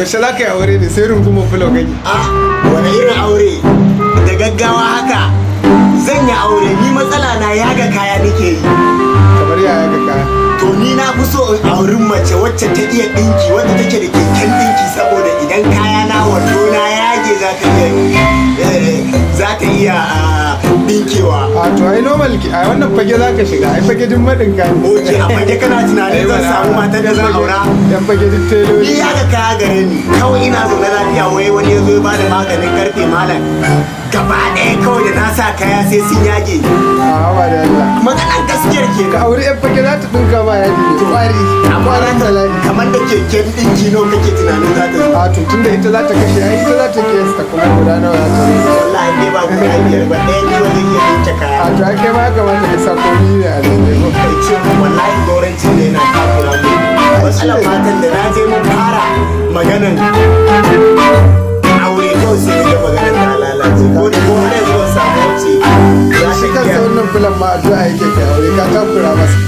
Yaushe za ka yi aure ne sai rungumar fulo kake? A wani irin aure da gaggawa haka? Zan yi aure. Ni matsala na yaga kaya nake yi. Kamar yaya ga kaya? To, ni na fi so in auri mace wacce ta iya ɗinki, wadda take da keken ɗinki, saboda idan kaya na, wando na yage, za ta iya ɗinkewa. A to, ai normal ki a wannan fage za ka shiga, ai fage duk maɗinka ne. Ok, a fage kana tunanin zan samu matar da zan aura? Yan fage duk teloli. Ni yaga kaya gare ni. Kawai ina zaune lafiya, wai wani ya zo ya bada maganin karfe, malam, gaba ɗaya kawai da na sa kaya sai sun yage. A hawa da Allah. Maganan gaskiyar Ka kenan. auri yan fage, za ta ɗinka ma yaji ne kwari Amma kwarin bala'i. Kamar da keken ɗinki nawa kake tunanin za ta zo? A to, tunda ita za ta kashe, ai ita za ta kiyasta kuma guda nawa za ta zo. Wallahi dai ba guda biyar ba, ɗaya ni ba zai iya ɗinke kaya. A to, ai kai ma ya kamata ka sa komi ne a daidai ko? Kai ce, wallahi gorancin ne na takura mu. Matsalar matan da na je mun fara maganan aure, kawai sai ga maganan ta lalace, ko da ko har yanzu ban samu wacce za Shi ta kansa iya. wannan fulan ma addu'a yake kai aure. Ka takura masa,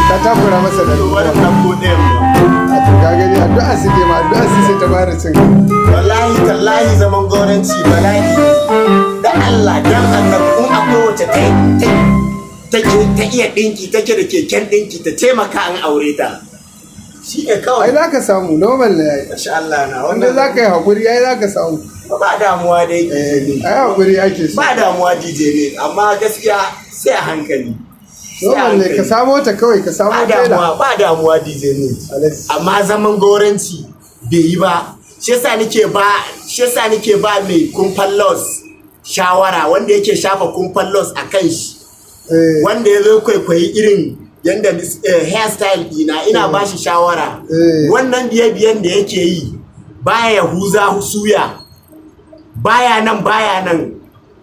ka takura masa da Wani ɗauko ɗayan ba. A to, ka gani, addu'a suke ma, addu'a su sai ta fara cin. Wallahi tallahi zaman goranci bala'i ne. Da Allah dan Annabi, in akwai wacce ta iya ɗinki, take da keken ɗinki, ta taimaka an aure ta, shi ne Ai kawai. za ka samu, normal ne ai. Masha Allah na Wanda wannan. za ka yi haƙuri, ai za ka samu. Ba damuwa dai, DJ ne. Ai haƙuri ake so. Ba damuwa, DJ ne, amma gaskiya sai a hankali. Sai a Normal ne, ka hankali. samo ta kawai, ka samo Ba tela. damuwa, ba damuwa, DJ ne. Alex. Amma zaman goranci bai yi ba. Shi yasa nake ba mai kumfan loss shawara, wanda yake shafa kumfan loss a kan shi, wanda ya zo kwaikwayi irin yanda hairstyle ɗina, ina ba shi shawara, wannan biye-biyen da yake yi baya yahuza suya, baya nan baya nan.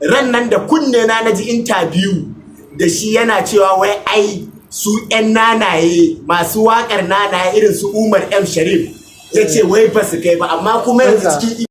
Ran nan da kunne na naji interview da shi, yana cewa wai ai su 'yan nanaye, masu waƙar nanaye irin su Umar M Sharif, ya ce wai ba su kai ba, amma kuma yanzu Banza. cikin